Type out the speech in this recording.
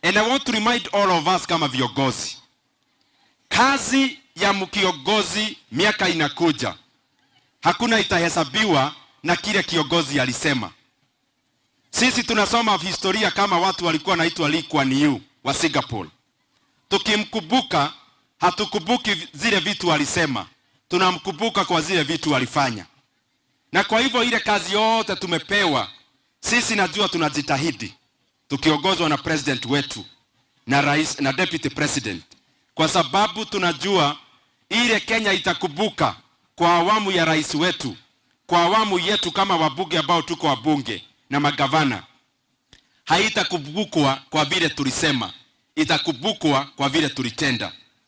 And I want to remind all of us kama viongozi, kazi ya mkiongozi miaka inakuja, hakuna itahesabiwa na kile kiongozi alisema. Sisi tunasoma historia kama watu walikuwa wanaitwa Lee Kuan Yew wa Singapore. Tukimkumbuka hatukumbuki zile vitu alisema, tunamkumbuka kwa zile vitu alifanya. Na kwa hivyo ile kazi yote tumepewa sisi, najua tunajitahidi tukiongozwa na president wetu na rais na deputy president, kwa sababu tunajua ile Kenya itakumbuka kwa awamu ya rais wetu, kwa awamu yetu kama wabunge ambao tuko wabunge na magavana, haitakumbukwa kwa vile tulisema, itakumbukwa kwa vile tulitenda.